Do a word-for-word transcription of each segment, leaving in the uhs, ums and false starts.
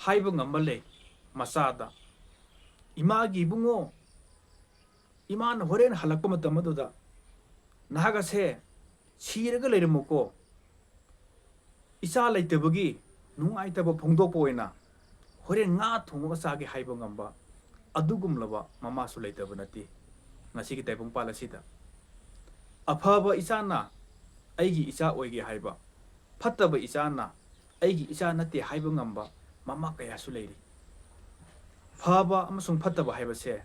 ꯍꯥꯏꯕ ꯉꯝꯕ ꯂꯩ ꯃꯆꯥꯗ꯫ ꯏꯃꯥꯒꯤ ꯏꯕꯨꯡꯉꯣ, ꯏꯃꯥꯅ ꯍꯣꯔꯦꯟ ꯍꯜꯂꯛꯄ ꯃꯇꯝ ꯑꯗꯨꯗ ꯅꯍꯥꯛ ꯑꯁꯦ ꯁꯤꯔꯒ ꯂꯩꯔꯝꯃꯨꯀꯣ, ꯏꯆꯥ ꯂꯩꯇꯕꯒꯤ ꯅꯨꯡꯉꯥꯏꯇꯕ ꯐꯣꯡꯗꯣꯛꯄ ꯑꯣꯏꯅ ꯍꯣꯔꯦꯟ ꯉꯥ ꯊꯣꯡꯉꯒ ꯆꯥꯒꯦ ꯍꯥꯏꯕ ꯉꯝꯕ ꯑꯗꯨꯒꯨꯝꯂꯕ ꯃꯃꯥꯁꯨ ꯂꯩꯇꯕ ꯅꯠꯇꯦ꯫ ꯉꯁꯤꯒꯤ ꯇꯥꯏꯕꯪꯄꯥꯜ ꯑꯁꯤꯗ ꯑꯐꯕ ꯏꯆꯥꯅ ꯑꯩꯒꯤ ꯏꯆꯥ ꯑꯣꯏꯒꯦ ꯍꯥꯏꯕ, ꯐꯠꯇꯕ ꯏꯆꯥꯅ ꯑꯩꯒꯤ ꯏꯆꯥ ꯅꯠꯇꯦ ꯍꯥꯏꯕ ꯉꯝꯕ ꯃꯃꯥ ꯀꯌꯥꯁꯨ ꯂꯩꯔꯤ꯫ ꯐꯕ ꯑꯃꯁꯨꯡ ꯐꯠꯇꯕ ꯍꯥꯏꯕꯁꯦ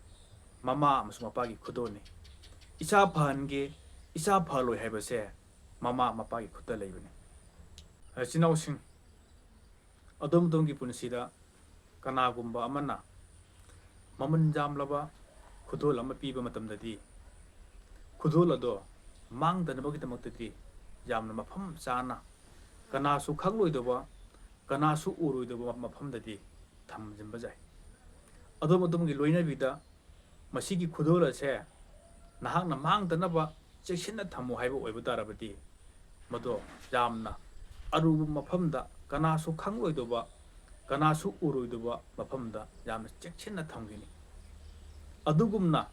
ꯃꯃꯥ ꯑꯃꯁꯨꯡ ꯃꯄꯥꯒꯤ ꯈꯨꯗꯣꯜꯅꯤ꯫ ꯏꯆꯥ ꯐꯍꯟꯒꯦ, ꯏꯆꯥ ꯐꯍꯜꯂꯣꯏ ꯍꯥꯏꯕꯁꯦ ꯃꯃꯥ ꯃꯄꯥꯒꯤ ꯈꯨꯠꯇ ꯂꯩꯕꯅꯤ꯫ ꯏꯆꯤꯟ ꯏꯅꯥꯎꯁꯤꯡ, ꯑꯗꯣꯝ ꯑꯗꯣꯝꯒꯤ ꯄꯨꯟꯁꯤꯗ ꯀꯅꯥꯒꯨꯝꯕ ꯑꯃꯅ ꯃꯃꯜ ꯌꯥꯝꯂꯕ ꯈꯨꯗꯣꯜ ꯑꯃ ꯄꯤꯕ ꯃꯇꯝꯗꯗꯤ, ꯈꯨꯗꯣꯜ ꯑꯗꯣ ꯃꯥꯡꯗꯅꯕꯒꯤꯗꯃꯛꯇꯗꯤ ꯌꯥꯝꯅ ꯃꯐꯝ ꯆꯥꯅ, ꯀꯅꯥꯁꯨ ꯈꯪꯂꯣꯏꯗꯕ, ꯀꯅꯥꯁꯨ ꯎꯔꯣꯏꯗꯕ ꯃꯐꯝꯗꯗꯤ ꯊꯝꯖꯤꯟꯕ ꯌꯥꯏ꯫ ꯑꯗꯣꯝ ꯑꯗꯣꯝꯒꯤ ꯂꯣꯏꯅꯕꯤꯗ ꯃꯁꯤꯒꯤ ꯈꯨꯗꯣꯜ ꯑꯁꯦ ꯅꯍꯥꯛꯅ ꯃꯥꯡꯗꯅꯕ ꯆꯦꯛꯁꯤꯟꯅ ꯊꯝꯃꯨ ꯍꯥꯏꯕ ꯑꯣꯏꯕ ꯇꯥꯔꯕꯗꯤ, ꯃꯗꯣ ꯌꯥꯝꯅ ꯑꯔꯨꯕ ꯃꯐꯝꯗ, ꯀꯅꯥꯁꯨ ꯈꯪꯂꯣꯏꯗꯕ, ꯀꯅꯥꯁꯨ ꯎꯔꯣꯏꯗꯕ ꯃꯐꯝꯗ ꯌꯥꯝꯅ ꯆꯦꯛꯁꯤꯟꯅ ꯊꯝꯒꯅꯤ꯫ ꯑꯗꯨꯒꯨꯝꯅ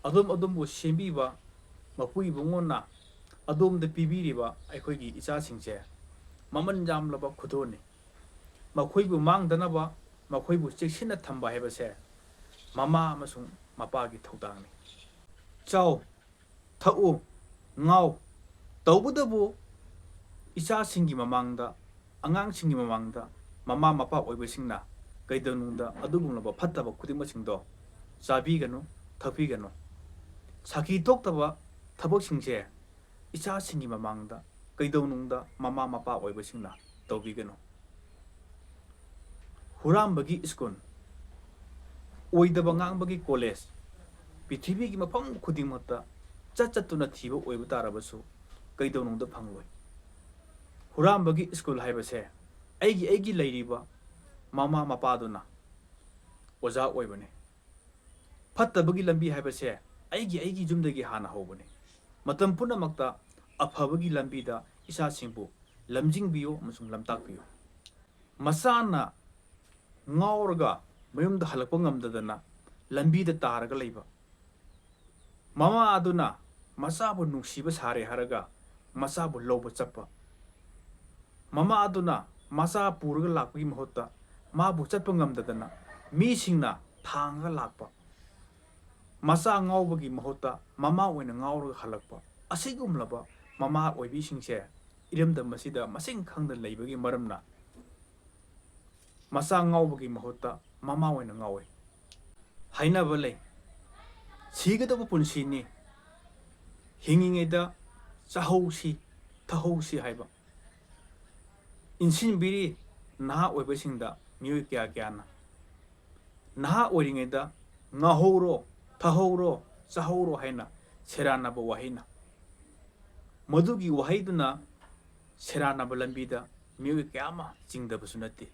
ꯑꯗꯣꯝ ꯑꯗꯣꯝꯕꯨ ꯁꯦꯝꯕꯤꯕ ꯃꯄꯨ ꯏꯕꯨꯡꯉꯣꯅ ꯑꯗꯣꯝꯗ ꯄꯤꯕꯤꯔꯤꯕ ꯑꯩꯈꯣꯏꯒꯤ ꯏꯆꯥꯁꯤꯡꯁꯦ ꯃꯃꯜ ꯌꯥꯝꯂꯕ ꯈꯨꯗꯣꯜꯅꯤ꯫ ꯃꯈꯣꯏꯕꯨ ꯃꯥꯡꯗꯅꯕ, ꯃꯈꯣꯏꯕꯨ ꯆꯦꯛꯁꯤꯟꯅ ꯊꯝꯕ ꯍꯥꯏꯕꯁꯦ ꯃꯃꯥ ꯑꯃꯁꯨꯡ ꯃꯄꯥꯒꯤ ꯊꯧꯗꯥꯡꯅꯤ꯫ ꯆꯥꯎ, ꯊꯛꯎ, ꯉꯥꯎ, ꯇꯧꯕꯇꯕꯨ ꯏꯆꯥꯁꯤꯡꯒꯤ ꯃꯃꯥꯡꯗ, ꯑꯉꯥꯡꯁꯤꯡꯒꯤ ꯃꯃꯥꯡꯗ ꯃꯃꯥ ꯃꯄꯥ ꯑꯣꯏꯕꯁꯤꯡꯅ ꯀꯩꯗꯧꯅꯨꯡꯗ ꯑꯗꯨꯒꯨꯝꯂꯕ ꯐꯠꯇꯕ ꯈꯨꯗꯤꯡꯃꯛꯁꯤꯡꯗꯣ ꯆꯥꯕꯤꯒꯅꯨ, ꯊꯛꯄꯤꯒꯅꯨ꯫ ꯁꯥꯈꯤ ꯊꯣꯛꯇꯕ ꯊꯕꯛꯁꯤꯡꯁꯦ ꯏꯆꯥꯁꯤꯡꯒꯤ ꯃꯃꯥꯡꯗ ꯀꯩꯗꯧꯅꯨꯡꯗ ꯃꯃꯥ ꯃꯄꯥ ꯑꯣꯏꯕꯁꯤꯡꯅ ꯇꯧꯕꯤꯒꯅꯨ꯫ ꯍꯨꯔꯥꯟꯕꯒꯤ ꯁ꯭ꯀꯨꯜ, ꯑꯣꯏꯗꯕ ꯉꯥꯡꯕꯒꯤ ꯀꯣꯂꯦꯖ, ꯄ꯭ꯔꯤꯊꯤꯕꯤꯒꯤ ꯃꯐꯝ ꯈꯨꯗꯤꯡꯃꯛꯇ ꯆꯠ ꯆꯠꯇꯨꯅ ꯊꯤꯕ ꯑꯣꯏꯕ ꯇꯥꯔꯕꯁꯨ ꯀꯩꯗꯧꯅꯨꯡꯗ ꯐꯪꯂꯣꯏ꯫ ꯍꯨꯔꯥꯟꯕꯒꯤ ꯁ꯭ꯀꯨꯜ ꯍꯥꯏꯕꯁꯦ ꯑꯩꯒꯤ, ꯑꯩꯒꯤ ꯂꯩꯔꯤꯕ ꯃꯃꯥ ꯃꯄꯥꯗꯨꯅ ꯑꯣꯖꯥ ꯑꯣꯏꯕꯅꯤ꯫ ꯐꯠꯇꯕꯒꯤ ꯂꯝꯕꯤ ꯍꯥꯏꯕꯁꯦ ꯑꯩꯒꯤ, ꯑꯩꯒꯤ ꯌꯨꯝꯗꯒꯤ ꯍꯥꯟꯅ ꯍꯧꯕꯅꯤ꯫ ꯃꯇꯝ ꯄꯨꯝꯅꯃꯛꯇ ꯑꯐꯕꯒꯤ ꯂꯝꯕꯤꯗ ꯏꯆꯥꯁꯤꯡꯕꯨ ꯂꯝꯖꯤꯡꯕꯤꯌꯨ ꯑꯃꯁꯨꯡ ꯂꯝꯇꯥꯛꯄꯤꯌꯨ꯫ ꯃꯆꯥꯅ ꯉꯥꯎꯔꯒ ꯃꯌꯨꯝꯗ ꯍꯜꯂꯛꯄ ꯉꯝꯗꯗꯅ ꯂꯝꯕꯤꯗ ꯇꯥꯔꯒ ꯂꯩꯕ꯫ ꯃꯃꯥ ꯑꯗꯨꯅ ꯃꯆꯥꯕꯨ ꯅꯨꯡꯁꯤꯕ ꯁꯥꯔꯦ ꯍꯥꯏꯔꯒ ꯃꯆꯥꯕꯨ ꯂꯧꯕ ꯆꯠꯄ꯫ ꯃꯃꯥ ꯑꯗꯨꯅ ꯃꯆꯥ ꯄꯨꯔꯒ ꯂꯥꯛꯄꯒꯤ ꯃꯍꯨꯠꯇ ꯃꯥꯕꯨ ꯆꯠꯄ ꯉꯝꯗꯗꯅ ꯃꯤꯁꯤꯡꯅ ꯊꯥꯡꯉꯒ ꯂꯥꯛꯄ꯫ ꯃꯆꯥ ꯉꯥꯎꯕꯒꯤ ꯃꯍꯨꯠꯇ ꯃꯃꯥ ꯑꯣꯏꯅ ꯉꯥꯎꯔꯒ ꯍꯜꯂꯛꯄ꯫ ꯑꯁꯤꯒꯨꯝꯂꯕ ꯃꯃꯥ ꯑꯣꯏꯕꯤꯁꯤꯡꯁꯦ ꯏꯔꯝꯗꯝ ꯑꯁꯤꯗ ꯃꯁꯤꯡ ꯈꯪꯗꯅ ꯂꯩꯕꯒꯤ ꯃꯔꯝꯅ ꯃꯆꯥ ꯉꯥꯎꯕꯒꯤ ꯃꯍꯨꯠꯇ ꯃꯃꯥ ꯑꯣꯏꯅ ꯉꯥꯎꯏ꯫ ꯍꯥꯏꯅꯕ ꯂꯩ, "ꯁꯤꯒꯗꯕ ꯄꯨꯟꯁꯤꯅꯤ, ꯍꯤꯡꯉꯤꯉꯩꯗ ꯆꯥꯍꯧꯁꯤ, ꯊꯛꯍꯧꯁꯤ" ꯍꯥꯏꯕ꯫ ꯏꯟꯁꯤꯟꯕꯤꯔꯤ ꯅꯍꯥ ꯑꯣꯏꯕꯁꯤꯡꯗ ꯃꯤꯑꯣꯏ ꯀꯌꯥ ꯀꯌꯥꯅ꯫ ꯅꯍꯥ ꯑꯣꯏꯔꯤꯉꯩꯗ "ꯉꯥꯍꯧꯔꯣ, ꯊꯛꯍꯧꯔꯣ, ꯆꯥꯍꯧꯔꯣ" ꯍꯥꯏꯅ ꯁꯦꯔꯥꯟꯅꯕ ꯋꯥꯍꯩꯅ꯫ ꯃꯗꯨꯒꯤ ꯋꯥꯍꯩꯗꯨꯅ ꯁꯦꯔꯥꯟꯅꯕ ꯂꯝꯕꯤꯗ ꯃꯤꯑꯣꯏ ꯀꯌꯥ ꯑꯃ ꯆꯤꯡꯗꯕꯁꯨ ꯅꯠꯇꯦ꯫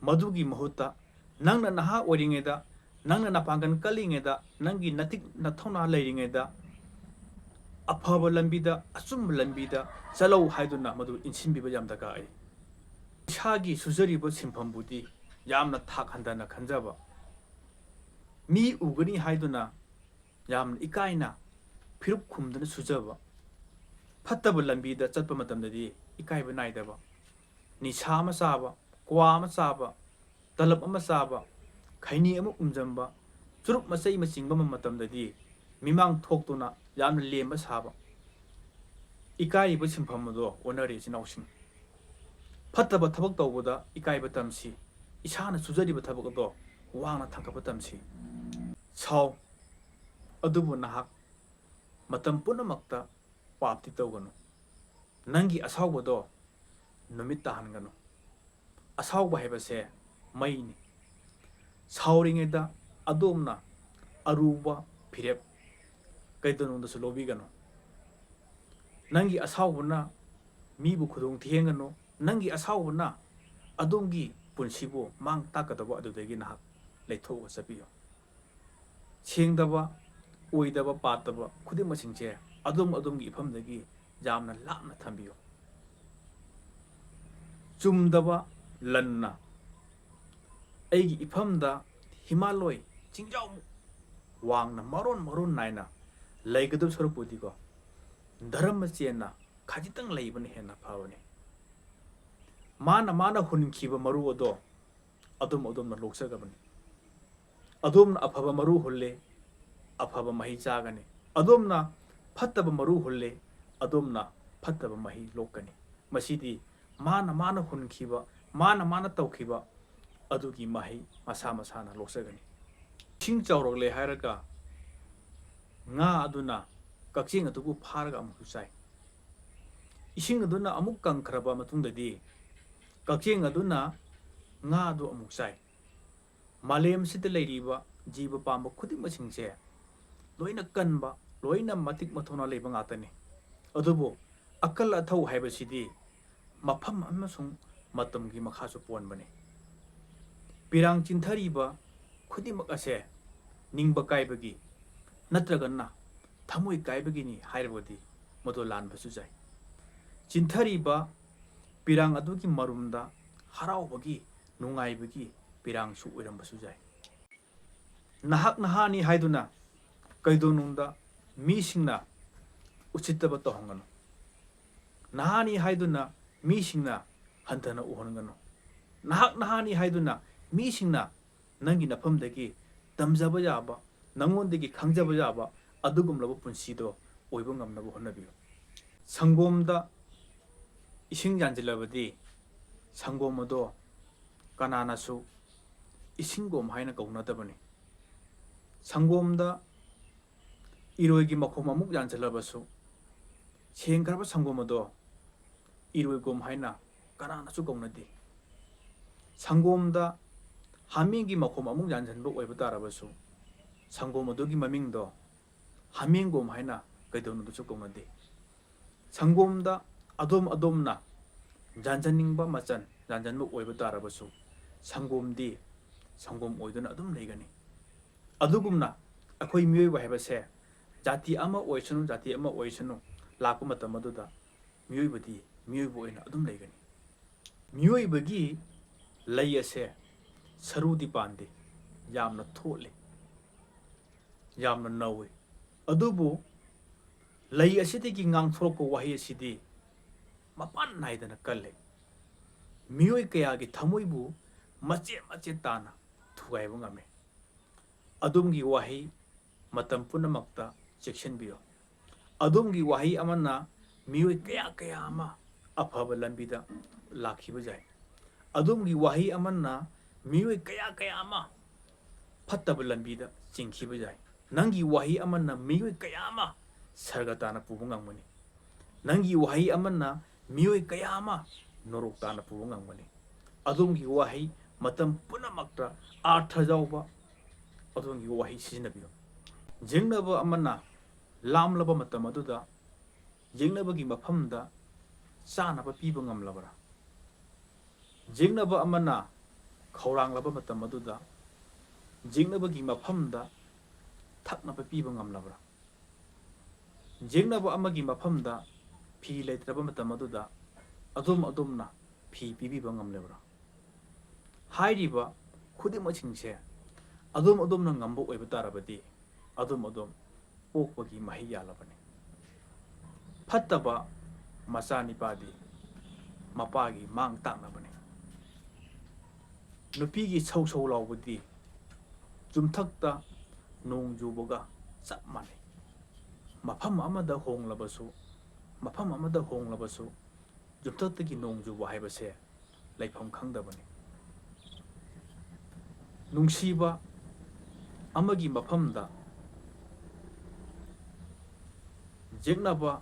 ꯃꯗꯨꯒꯤ ꯃꯍꯨꯠꯇ ꯅꯪꯅ ꯅꯍꯥ ꯑꯣꯏꯔꯤꯉꯩꯗ, ꯅꯪꯅ ꯅꯄꯥꯡꯒꯜ ꯀꯜꯂꯤꯉꯩꯗ, ꯅꯪꯒꯤ ꯅꯇꯤꯛ ꯅꯊꯧꯅꯥ ꯂꯩꯔꯤꯉꯩꯗ ꯑꯐꯕ ꯂꯝꯕꯤꯗ, ꯑꯆꯨꯝꯕ ꯂꯝꯕꯤꯗ ꯆꯠꯂꯧ ꯍꯥꯏꯗꯨꯅ ꯃꯗꯨ ꯏꯟꯁꯤꯟꯕꯤꯕ ꯌꯥꯝ ꯗꯔꯀꯥꯔ ꯑꯣꯏ꯫ ꯏꯁꯥꯒꯤ ꯁꯨꯖꯔꯤꯕ ꯁꯤꯟꯐꯝꯕꯨꯗꯤ ꯌꯥꯝꯅ ꯊꯥꯛ ꯍꯟꯊꯅ ꯈꯟꯖꯕ, ꯃꯤ ꯎꯒꯅꯤ ꯍꯥꯏꯗꯨꯅ ꯌꯥꯝꯅ ꯏꯀꯥꯏꯅ ꯐꯤꯔꯨꯞ ꯈꯨꯝꯗꯨꯅ ꯁꯨꯖꯕ, ꯐꯠꯇꯕ ꯂꯝꯕꯤꯗ ꯆꯠꯄ ꯃꯇꯝꯗꯗꯤ ꯏꯀꯥꯏꯕ ꯅꯥꯏꯗꯕ, ꯅꯤꯁꯥ ꯑꯃ ꯆꯥꯕ, ꯀ꯭ꯋꯥ ꯑꯃ ꯆꯥꯕ, ꯇꯂꯕ ꯑꯃ ꯆꯥꯕ, ꯈꯩꯅꯤ ꯑꯃ ꯎꯝꯖꯟꯕ, ꯆꯨꯔꯨꯞ ꯃꯆꯩ ꯑꯃ ꯆꯤꯡꯕ ꯃꯇꯝꯗꯗꯤ ꯃꯤꯃꯥꯡ ꯊꯣꯛꯇꯨꯅ ꯌꯥꯝꯅ ꯂꯦꯝꯕ ꯁꯥꯕ, ꯏꯀꯥꯏꯔꯤꯕ ꯁꯤꯟꯐꯝ ꯑꯗꯣ ꯑꯣꯟꯅꯔꯦ, ꯏꯆꯤꯟ ꯏꯅꯥꯎꯁꯤꯡ꯫ ꯐꯠꯇꯕ ꯊꯕꯛ ꯇꯧꯕꯗ ꯏꯀꯥꯏꯕ ꯇꯝꯁꯤ꯫ ꯏꯁꯥꯅ ꯁꯨꯖꯔꯤꯕ ꯊꯕꯛ ꯑꯗꯣ ꯋꯥꯡꯅ ꯊꯥꯡꯒꯠꯄ ꯇꯝꯁꯤ꯫ ꯁꯥꯎ, ꯑꯗꯨꯕꯨ ꯅꯍꯥꯛ ꯃꯇꯝ ꯄꯨꯝꯅꯃꯛꯇ ꯄꯥꯞꯇꯤ ꯇꯧꯒꯅꯨ꯫ ꯅꯪꯒꯤ ꯑꯁꯥꯎꯕꯗꯣ ꯅꯨꯃꯤꯠ ꯇꯥꯍꯟꯒꯅꯨ꯫ ꯑꯁꯥꯎꯕ ꯍꯥꯏꯕꯁꯦ ꯃꯩꯅꯤ꯫ ꯁꯥꯎꯔꯤꯉꯩꯗ ꯑꯗꯣꯝꯅ ꯑꯔꯨꯕ ꯐꯤꯔꯦꯞ ꯀꯩꯗꯧꯅꯨꯡꯗꯁꯨ ꯂꯧꯕꯤꯒꯅꯨ꯫ ꯅꯪꯒꯤ ꯑꯁꯥꯎꯕꯅ ꯃꯤꯕꯨ ꯈꯨꯗꯣꯡ ꯊꯤꯍꯟꯒꯅꯨ꯫ ꯅꯪꯒꯤ ꯑꯁꯥꯎꯕꯅ ꯑꯗꯣꯝꯒꯤ ꯄꯨꯟꯁꯤꯕꯨ ꯃꯥꯡ ꯇꯥꯛꯀꯗꯕ ꯑꯗꯨꯗꯒꯤ ꯅꯍꯥꯛ ꯂꯩꯊꯣꯛꯑꯒ ꯆꯠꯄꯤꯌꯨ꯫ ꯁꯦꯡꯗꯕ, ꯑꯣꯏꯗꯕ, ꯄꯥꯠꯇꯕ ꯈꯨꯗꯤꯡꯃꯛꯁꯤꯡꯁꯦ ꯑꯗꯣꯝ ꯑꯗꯣꯝꯒꯤ ꯏꯐꯝꯗꯒꯤ ꯌꯥꯝꯅ ꯂꯥꯞꯅ ꯊꯝꯕꯤꯌꯨ꯫ ꯆꯨꯝꯗꯕ, ꯂꯟꯅ, ꯑꯩꯒꯤ ꯏꯐꯝꯗ ꯍꯤꯃꯥꯂꯣꯏ ꯆꯤꯡꯖꯥꯎ ꯋꯥꯡꯅ ꯃꯔꯣꯟ ꯃꯔꯣꯟ ꯅꯥꯏꯅ ꯂꯩꯒꯗꯕ ꯁꯔꯨꯛꯄꯨꯗꯤꯀꯣ, ꯙꯔꯃ ꯆꯦꯟꯅ ꯈꯖꯤꯛꯇꯪ ꯂꯩꯕꯅ ꯍꯦꯟꯅ ꯐꯕꯅꯤ꯫ ꯃꯥꯅ ꯃꯥꯅ ꯍꯨꯟꯈꯤꯕ ꯃꯔꯨ ꯑꯗꯣ ꯑꯗꯨꯝ ꯑꯗꯨꯝꯅ ꯂꯣꯛꯆꯒꯕꯅꯤ꯫ ꯑꯗꯣꯝꯅ ꯑꯐꯕ ꯃꯔꯨ ꯍꯨꯜꯂꯦ, ꯑꯐꯕ ꯃꯍꯩ ꯆꯥꯒꯅꯤ꯫ ꯑꯗꯣꯝꯅ ꯐꯠꯇꯕ ꯃꯔꯨ ꯍꯨꯜꯂꯦ, ꯑꯗꯣꯝꯅ ꯐꯠꯇꯕ ꯃꯍꯩ ꯂꯣꯛꯀꯅꯤ꯫ ꯃꯁꯤꯗꯤ ꯃꯥꯅ ꯃꯥꯅ ꯍꯨꯟꯈꯤꯕ, ꯃꯥꯅ ꯃꯥꯅ ꯇꯧꯈꯤꯕ ꯑꯗꯨꯒꯤ ꯃꯍꯩ ꯃꯁꯥ ꯃꯁꯥꯅ ꯂꯣꯛꯆꯒꯅꯤ꯫ ꯏꯁꯤꯡ ꯆꯥꯎꯔꯛꯂꯦ ꯍꯥꯏꯔꯒ ꯉꯥ ꯑꯗꯨꯅ ꯀꯛꯆꯦꯡ ꯑꯗꯨꯕꯨ ꯐꯥꯔꯒ ꯑꯃꯨꯛꯁꯨ ꯆꯥꯏ꯫ ꯏꯁꯤꯡ ꯑꯗꯨꯅ ꯑꯃꯨꯛ ꯀꯪꯈ꯭ꯔꯕ ꯃꯇꯨꯡꯗꯗꯤ ꯀꯛꯆꯦꯡ ꯑꯗꯨꯅ ꯉꯥ ꯑꯗꯨ ꯑꯃꯨꯛ ꯆꯥꯏ꯫ ꯃꯥꯂꯦꯝꯁꯤꯗ ꯂꯩꯔꯤꯕ ꯖꯤꯕ ꯄꯥꯟꯕ ꯈꯨꯗꯤꯡꯃꯛꯁꯤꯡꯁꯦ ꯂꯣꯏꯅ ꯀꯟꯕ, ꯂꯣꯏꯅ ꯃꯇꯤꯛ ꯃꯊꯧꯅꯥ ꯂꯩꯕ ꯉꯥꯛꯇꯅꯤ꯫ ꯑꯗꯨꯕꯨ ꯑꯀꯜ ꯑꯊꯧ ꯍꯥꯏꯕꯁꯤꯗꯤ ꯃꯐꯝ ꯑꯃꯁꯨꯡ ꯃꯇꯝꯒꯤ ꯃꯈꯥꯁꯨ ꯄꯣꯟꯕꯅꯤ꯫ ꯄꯤꯔꯥꯡ ꯆꯤꯟꯊꯔꯤꯕ ꯈꯨꯗꯤꯡꯃꯛ ꯑꯁꯦ ꯅꯤꯡꯕ ꯀꯥꯏꯕꯒꯤ ꯅꯠꯇ꯭ꯔꯒꯅ ꯊꯃꯣꯏ ꯀꯥꯏꯕꯒꯤꯅꯤ ꯍꯥꯏꯔꯕꯗꯤ ꯃꯗꯨ ꯂꯥꯟꯕꯁꯨ ꯌꯥꯏ꯫ ꯆꯤꯟꯊꯔꯤꯕ ꯄꯤꯔꯥꯡ ꯑꯗꯨꯒꯤ ꯃꯔꯨꯝꯗ ꯍꯔꯥꯎꯕꯒꯤ, ꯅꯨꯡꯉꯥꯏꯕꯒꯤ ꯄꯤꯔꯥꯡꯁꯨ ꯑꯣꯏꯔꯝꯕꯁꯨ ꯌꯥꯏ꯫ ꯅꯍꯥꯛ ꯅꯍꯥꯅꯤ ꯍꯥꯏꯗꯨꯅ ꯀꯩꯗꯧꯅꯨꯡꯗ ꯃꯤꯁꯤꯡꯅ ꯎꯁꯤꯠꯇꯕ ꯇꯧꯍꯟꯒꯅꯨ꯫ ꯅꯍꯥꯅꯤ ꯍꯥꯏꯗꯨꯅ ꯃꯤꯁꯤꯡꯅ ꯍꯟꯊꯅ ꯎꯍꯟꯒꯅꯨ꯫ ꯅꯍꯥꯛ ꯅꯍꯥꯅꯤ ꯍꯥꯏꯗꯨꯅ ꯃꯤꯁꯤꯡꯅ ꯅꯪꯒꯤ ꯅꯐꯝꯗꯒꯤ ꯇꯝꯖꯕ ꯌꯥꯕ, ꯅꯪꯉꯣꯟꯗꯒꯤ ꯈꯪꯖꯕ ꯌꯥꯕ ꯑꯗꯨꯒꯨꯝꯂꯕ ꯄꯨꯟꯁꯤꯗꯣ ꯑꯣꯏꯕ ꯉꯝꯅꯕ ꯍꯣꯠꯅꯕꯤꯌꯨ꯫ ꯁꯪꯒꯣꯝꯗ ꯏꯁꯤꯡ ꯌꯥꯟꯁꯤꯜꯂꯕꯗꯤ ꯁꯪꯒꯣꯝ ꯑꯗꯣ ꯀꯅꯥꯅꯁꯨ ꯏꯁꯤꯡꯒꯣꯝ ꯍꯥꯏꯅ ꯀꯧꯅꯗꯕꯅꯤ꯫ ꯁꯪꯒꯣꯝꯗ ꯏꯔꯣꯏꯒꯤ ꯃꯈꯣꯝ ꯑꯃꯨꯛ ꯌꯥꯟꯁꯤꯜꯂꯕꯁꯨ ꯁꯦꯡꯈ꯭ꯔꯕ ꯁꯪꯒꯣꯝ ꯑꯗꯣ ꯏꯔꯣꯏꯒꯣꯝ ꯍꯥꯏꯅ ꯀꯅꯥꯅꯁꯨ ꯀꯧꯅꯗꯦ꯫ ꯁꯪꯒꯣꯝꯗ ꯍꯥꯃꯦꯡꯒꯤ ꯃꯈꯣꯝ ꯑꯃꯨꯛ ꯌꯥꯟꯁꯤꯟꯕ ꯑꯣꯏꯕ ꯇꯥꯔꯕꯁꯨ ꯁꯪꯒꯣꯝ ꯑꯗꯨꯒꯤ ꯃꯃꯤꯡꯗꯣ ꯍꯥꯃꯦꯡꯒꯣꯝ ꯍꯥꯏꯅ ꯀꯩꯗꯧꯅꯨꯡꯗꯁꯨ ꯀꯧꯅꯗꯦ꯫ ꯁꯪꯒꯣꯝꯗ ꯑꯗꯣꯝ ꯑꯗꯣꯝꯅ ꯌꯥꯟꯖꯟꯅꯤꯡꯕ ꯃꯆꯜ ꯌꯥꯟꯖꯟꯕ ꯑꯣꯏꯕ ꯇꯥꯔꯕꯁꯨ ꯁꯪꯒꯣꯝꯗꯤ ꯁꯪꯒꯣꯝ ꯑꯣꯏꯗꯨꯅ ꯑꯗꯨꯝ ꯂꯩꯒꯅꯤ꯫ ꯑꯗꯨꯒꯨꯝꯅ ꯑꯩꯈꯣꯏ ꯃꯤꯑꯣꯏꯕ ꯍꯥꯏꯕꯁꯦ ꯖꯥꯇꯤ ꯑꯃ ꯑꯣꯏꯁꯅꯨ, ꯖꯥꯇꯤ ꯑꯃ ꯑꯣꯏꯁꯅꯨ, ꯂꯥꯛꯄ ꯃꯇꯝ ꯑꯗꯨꯗ ꯃꯤꯑꯣꯏꯕꯗꯤ ꯃꯤꯑꯣꯏꯕ ꯑꯣꯏꯅ ꯑꯗꯨꯝ ꯂꯩꯒꯅꯤ꯫ ꯃꯤꯑꯣꯏꯕꯒꯤ ꯂꯩ ꯑꯁꯦ ꯁꯔꯨꯗꯤ ꯄꯥꯟꯗꯦ, ꯌꯥꯝꯅ ꯊꯣꯠꯂꯤ, ꯌꯥꯝꯅ ꯅꯧꯏ꯫ ꯑꯗꯨꯕꯨ ꯂꯩ ꯑꯁꯤꯗꯒꯤ ꯉꯥꯡꯊꯣꯔꯛꯄ ꯋꯥꯍꯩ ꯑꯁꯤꯗꯤ ꯃꯄꯥꯟ ꯅꯥꯏꯗꯅ ꯀꯜꯂꯤ꯫ ꯃꯤꯑꯣꯏ ꯀꯌꯥꯒꯤ ꯊꯃꯣꯏꯕꯨ ꯃꯆꯦꯠ ꯃꯆꯦꯠ ꯇꯥꯅ ꯊꯨꯒꯥꯏꯕ ꯉꯝꯃꯤ꯫ ꯑꯗꯣꯝꯒꯤ ꯋꯥꯍꯩ ꯃꯇꯝ ꯄꯨꯝꯅꯃꯛꯇ ꯆꯦꯛꯁꯤꯟꯕꯤꯌꯨ꯫ ꯑꯗꯣꯝꯒꯤ ꯋꯥꯍꯩ ꯑꯃꯅ ꯃꯤꯑꯣꯏ ꯀꯌꯥ ꯀꯌꯥ ꯑꯃ ꯑꯐꯕ ꯂꯝꯕꯤꯗ ꯂꯥꯛꯈꯤꯕ ꯌꯥꯏ꯫ ꯑꯗꯣꯝꯒꯤ ꯋꯥꯍꯩ ꯑꯃꯅ ꯃꯤꯑꯣꯏ ꯀꯌꯥ ꯀꯌꯥ ꯑꯃ ꯐꯠꯇꯕ ꯂꯝꯕꯤꯗ ꯆꯤꯡꯈꯤꯕ ꯌꯥꯏ꯫ ꯅꯪꯒꯤ ꯋꯥꯍꯩ ꯑꯃꯅ ꯃꯤꯑꯣꯏ ꯀꯌꯥ ꯑꯃ ꯁꯔꯒ ꯇꯥꯅ ꯄꯨꯕ ꯉꯝꯒꯅꯤ꯫ ꯅꯪꯒꯤ ꯋꯥꯍꯩ ꯑꯃꯅ ꯃꯤꯑꯣꯏ ꯀꯌꯥ ꯑꯃ ꯅꯣꯔꯣꯛ ꯇꯥꯅ ꯄꯨꯕ ꯉꯝꯒꯅꯤ꯫ ꯑꯗꯣꯝꯒꯤ ꯋꯥꯍꯩ ꯃꯇꯝ ꯄꯨꯝꯅꯃꯛꯇ ꯑꯥꯔꯊ ꯌꯥꯎꯕ ꯑꯗꯣꯝꯒꯤ ꯋꯥꯍꯩ ꯁꯤꯖꯤꯟꯅꯕꯤꯌꯨ꯫ ꯌꯦꯛꯅꯕ ꯑꯃꯅ ꯂꯥꯝꯂꯕ ꯃꯇꯝ ꯑꯗꯨꯗ ꯌꯦꯛꯅꯕꯒꯤ ꯃꯐꯝꯗ ꯆꯥꯅꯕ ꯄꯤꯕ ꯉꯝꯂꯕ꯭ꯔꯥ? ꯌꯦꯛꯅꯕ ꯑꯃꯅ ꯈꯧꯔꯥꯡꯂꯕ ꯃꯇꯝ ꯑꯗꯨꯗ ꯌꯦꯛꯅꯕꯒꯤ ꯃꯐꯝꯗ ꯊꯛꯅꯕ ꯄꯤꯕ ꯉꯝꯂꯕ꯭ꯔꯥ? ꯌꯦꯛꯅꯕ ꯑꯃꯒꯤ ꯃꯐꯝꯗ ꯐꯤ ꯂꯩꯇ꯭ꯔꯕ ꯃꯇꯝ ꯑꯗꯨꯗ ꯑꯗꯣꯝ ꯑꯗꯣꯝꯅ ꯐꯤ ꯄꯤꯕꯤꯕ ꯉꯝꯂꯕ꯭ꯔꯥ? ꯍꯥꯏꯔꯤꯕ ꯈꯨꯗꯤꯡꯃꯛꯁꯤꯡꯁꯦ ꯑꯗꯣꯝ ꯑꯗꯣꯝꯅ ꯉꯝꯕ ꯑꯣꯏꯕ ꯇꯥꯔꯕꯗꯤ ꯑꯗꯣꯝ ꯑꯗꯣꯝ ꯄꯣꯛꯄꯒꯤ ꯃꯍꯩ ꯌꯥꯜꯂꯕꯅꯤ꯫ ꯐꯠꯇꯕ ꯃꯆꯥꯅꯤꯄꯥꯗꯤ ꯃꯄꯥꯒꯤ ꯃꯥꯡ ꯇꯥꯛꯅꯕꯅꯤ꯫ ꯅꯨꯄꯤꯒꯤ ꯁꯧ ꯁꯧ ꯂꯥꯎꯕꯗꯤ ꯆꯨꯝꯊꯛꯇ ꯅꯣꯡ ꯆꯨꯕꯒ ꯆꯞ ꯃꯥꯟꯅꯩ꯫ ꯃꯐꯝ ꯑꯃꯗ ꯍꯣꯡꯂꯕꯁꯨ, ꯃꯐꯝ ꯑꯃꯗ ꯍꯣꯡꯂꯕꯁꯨ ꯆꯨꯝꯊꯛꯇꯒꯤ ꯅꯣꯡ ꯆꯨꯕ ꯍꯥꯏꯕꯁꯦ ꯂꯩꯐꯝ ꯈꯪꯗꯕꯅꯤ꯫ ꯅꯨꯡꯁꯤꯕ ꯑꯃꯒꯤ ꯃꯐꯝꯗ ꯌꯦꯛꯅꯕ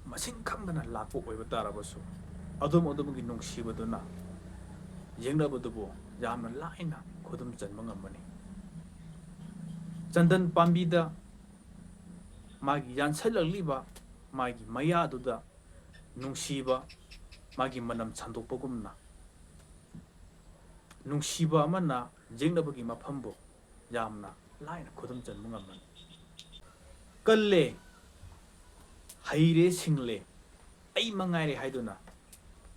ꯃꯁꯤꯡ ꯈꯪꯗꯅ ꯂꯥꯛꯄ ꯑꯣꯏꯕ ꯇꯥꯔꯕꯁꯨ, ꯑꯗꯣꯝ ꯑꯗꯣꯝꯒꯤ ꯅꯨꯡꯁꯤꯕꯗꯨꯅ ꯌꯦꯛꯅꯕꯗꯨꯕꯨ ꯌꯥꯝꯅ ꯂꯥꯏꯅ ꯈꯨꯗꯨꯝ ꯆꯟꯕ ꯉꯝꯕꯅꯤ꯫ ꯆꯟꯗꯟ ꯄꯥꯝꯕꯤꯗ ꯃꯥꯒꯤ ꯌꯥꯟꯁꯤꯜꯂꯛꯂꯤꯕ ꯃꯥꯒꯤ ꯃꯌꯥꯗꯨꯗ ꯅꯨꯡꯁꯤꯕ ꯃꯥꯒꯤ ꯃꯅꯝ ꯁꯟꯗꯣꯛꯄꯒꯨꯝꯅ, ꯅꯨꯡꯁꯤꯕ ꯑꯃꯅ ꯌꯦꯛꯅꯕꯒꯤ ꯃꯐꯝꯕꯨ ꯌꯥꯝꯅ ꯂꯥꯏꯅ ꯈꯨꯗꯨꯝ ꯆꯟꯕ ꯉꯝꯕꯅꯤ꯫ ꯀꯜꯂꯦ, ꯍꯩꯔꯦ, ꯁꯤꯡꯂꯦ, ꯑꯩ ꯃꯉꯥꯏꯔꯦ ꯍꯥꯏꯗꯨꯅ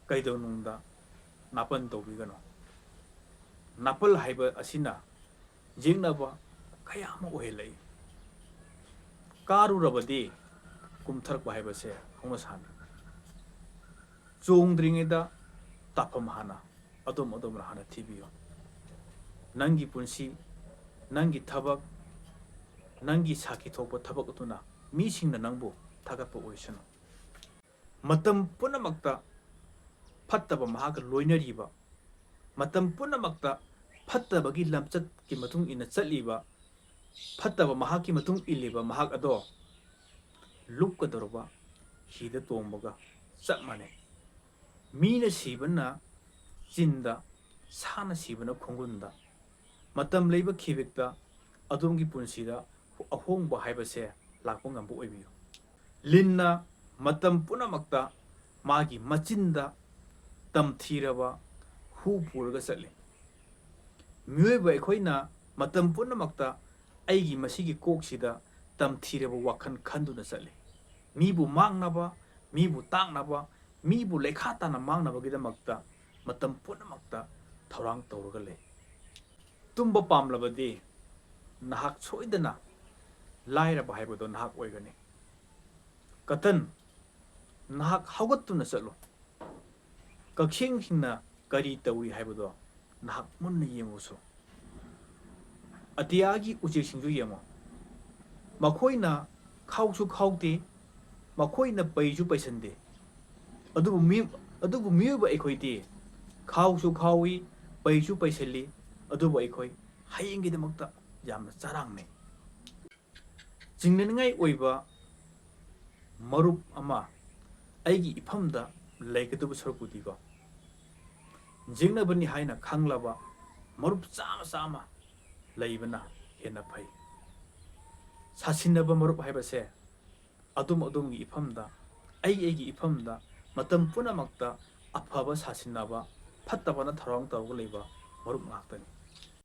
ꯀꯩꯗꯧꯅꯨꯡꯗ ꯅꯥꯄꯟ ꯇꯧꯕꯤꯒꯅꯨ꯫ ꯅꯥꯄꯜ ꯍꯥꯏꯕ ꯑꯁꯤꯅ ꯌꯦꯛꯅꯕ ꯀꯌꯥ ꯑꯃ ꯑꯣꯏꯍꯜꯂꯛꯏ꯫ ꯀꯥꯔꯨꯔꯕꯗꯤ ꯀꯨꯝꯊꯔꯛꯄ ꯍꯥꯏꯕꯁꯦ ꯍꯧꯅꯁꯥꯅꯤ꯫ ꯆꯣꯡꯗ꯭ꯔꯤꯉꯩꯗ ꯇꯥꯐꯝ ꯍꯥꯟꯅ ꯑꯗꯣꯝ ꯑꯗꯣꯝꯅ ꯍꯥꯟꯅ ꯊꯤꯕꯤꯌꯨ꯫ ꯅꯪꯒꯤ ꯄꯨꯟꯁꯤ, ꯅꯪꯒꯤ ꯊꯕꯛ, ꯅꯪꯒꯤ ꯁꯥꯈꯤ ꯊꯣꯛꯄ ꯊꯕꯛ ꯑꯗꯨꯅ ꯃꯤꯁꯤꯡꯅ ꯅꯪꯕꯨ ꯊꯥꯒꯠꯄ ꯑꯣꯏꯁꯅꯨ꯫ ꯃꯇꯝ ꯄꯨꯝꯅꯃꯛꯇ ꯐꯠꯇꯕ ꯃꯍꯥꯛꯀ ꯂꯣꯏꯅꯔꯤꯕ, ꯃꯇꯝ ꯄꯨꯝꯅꯃꯛꯇ ꯐꯠꯇꯕꯒꯤ ꯂꯝꯆꯠꯀꯤ ꯃꯇꯨꯡ ꯏꯟꯅ ꯆꯠꯂꯤꯕ, ꯐꯠꯇꯕ ꯃꯍꯥꯛꯀꯤ ꯃꯇꯨꯡ ꯏꯜꯂꯤꯕ ꯃꯍꯥꯛ ꯑꯗꯣ ꯂꯨꯞꯀꯗꯧꯔꯕ ꯍꯤꯗ ꯇꯣꯡꯕꯒ ꯆꯞ ꯃꯥꯟꯅꯩ꯫ ꯃꯤꯅ ꯁꯤꯕꯅ ꯆꯤꯟꯗ, ꯁꯥꯅ ꯁꯤꯕꯅ ꯈꯣꯡꯒꯨꯟꯗ꯫ ꯃꯇꯝ ꯂꯩꯕ ꯈꯤꯕꯤꯛꯇ ꯑꯗꯣꯝꯒꯤ ꯄꯨꯟꯁꯤꯗ ꯑꯍꯣꯡꯕ ꯍꯥꯏꯕꯁꯦ ꯂꯥꯛꯄ ꯉꯝꯕ ꯑꯣꯏꯕꯤꯌꯨ꯫ ꯂꯤꯟꯅ ꯃꯇꯝ ꯄꯨꯝꯅꯃꯛꯇ ꯃꯥꯒꯤ ꯃꯆꯤꯟꯗ ꯇꯝꯊꯤꯔꯕ ꯍꯨ ꯄꯨꯔꯒ ꯆꯠꯂꯤ꯫ ꯃꯤꯑꯣꯏꯕ ꯑꯩꯈꯣꯏꯅ ꯃꯇꯝ ꯄꯨꯝꯅꯃꯛꯇ ꯑꯩꯒꯤ ꯃꯁꯤꯒꯤ ꯀꯣꯛꯁꯤꯗ ꯇꯝꯊꯤꯔꯕ ꯋꯥꯈꯜ ꯈꯟꯗꯨꯅ ꯆꯠꯂꯤ꯫ ꯃꯤꯕꯨ ꯃꯥꯡꯅꯕ, ꯃꯤꯕꯨ ꯇꯥꯛꯅꯕ, ꯃꯤꯕꯨ ꯂꯩꯈꯥ ꯇꯥꯅ ꯃꯥꯡꯅꯕꯒꯤꯗꯃꯛꯇ ꯃꯇꯝ ꯄꯨꯝꯅꯃꯛꯇ ꯊꯧꯔꯥꯡ ꯇꯧꯔꯒ ꯂꯩ꯫ ꯇꯨꯝꯕ ꯄꯥꯝꯂꯕꯗꯤ ꯅꯍꯥꯛ ꯁꯣꯏꯗꯅ ꯂꯥꯏꯔꯕ ꯍꯥꯏꯕꯗꯣ ꯅꯍꯥꯛ ꯑꯣꯏꯒꯅꯤ꯫ ꯀꯇꯟ, ꯅꯍꯥꯛ ꯍꯧꯒꯠꯇꯨꯅ ꯆꯠꯂꯨ꯫ ꯀꯛꯆꯦꯡꯁꯤꯡꯅ ꯀꯔꯤ ꯇꯧꯔꯤ ꯍꯥꯏꯕꯗꯣ ꯅꯍꯥꯛ ꯃꯨꯟꯅ ꯌꯦꯡꯉꯨꯁꯨ꯫ ꯑꯇꯤꯌꯥꯒꯤ ꯎꯆꯦꯛꯁꯤꯡꯁꯨ ꯌꯦꯡꯉꯨ꯫ ꯃꯈꯣꯏꯅ ꯈꯥꯎꯁꯨ ꯈꯥꯎꯗꯦ, ꯃꯈꯣꯏꯅ ꯄꯩꯁꯨ ꯄꯩꯁꯟꯗꯦ꯫ ꯑꯗꯨꯕꯨ ꯃꯤ-, ꯑꯗꯨꯕꯨ ꯃꯤꯑꯣꯏꯕ ꯑꯩꯈꯣꯏꯗꯤ ꯈꯥꯎꯁꯨ ꯈꯥꯎꯏ, ꯄꯩꯁꯨ ꯄꯩꯁꯜꯂꯤ, ꯑꯗꯨꯕꯨ ꯑꯩꯈꯣꯏ ꯍꯌꯦꯡꯒꯤꯗꯃꯛꯇ ꯌꯥꯝꯅ ꯆꯔꯥꯡꯅꯩ꯫ ꯆꯤꯡꯅꯅꯤꯡꯉꯥꯏ ꯑꯣꯏꯕ ꯃꯔꯨꯞ ꯑꯃ ꯑꯩꯒꯤ ꯏꯐꯝꯗ ꯂꯩꯒꯗꯕ ꯁꯔꯨꯛꯄꯨꯗꯤꯀꯣ, ꯌꯦꯛꯅꯕꯅꯤ ꯍꯥꯏꯅ ꯈꯪꯂꯕ ꯃꯔꯨꯞ ꯆꯥꯝꯃ ꯆꯥꯝꯃ ꯂꯩꯕꯅ ꯍꯦꯟꯅ ꯐꯩ꯫ ꯁꯥꯁꯤꯟꯅꯕ ꯃꯔꯨꯞ ꯍꯥꯏꯕꯁꯦ ꯑꯗꯣꯝ ꯑꯗꯣꯝꯒꯤ ꯏꯐꯝꯗ, ꯑꯩ ꯑꯩꯒꯤ ꯏꯐꯝꯗ ꯃꯇꯝ ꯄꯨꯝꯅꯃꯛꯇ ꯑꯐꯕ ꯁꯥꯁꯤꯟꯅꯕ, ꯐꯠꯇꯕꯅ ꯊꯧꯔꯥꯡ ꯇꯧꯔꯒ ꯂꯩꯕ ꯃꯔꯨꯞ ꯉꯥꯛꯇꯅꯤ꯫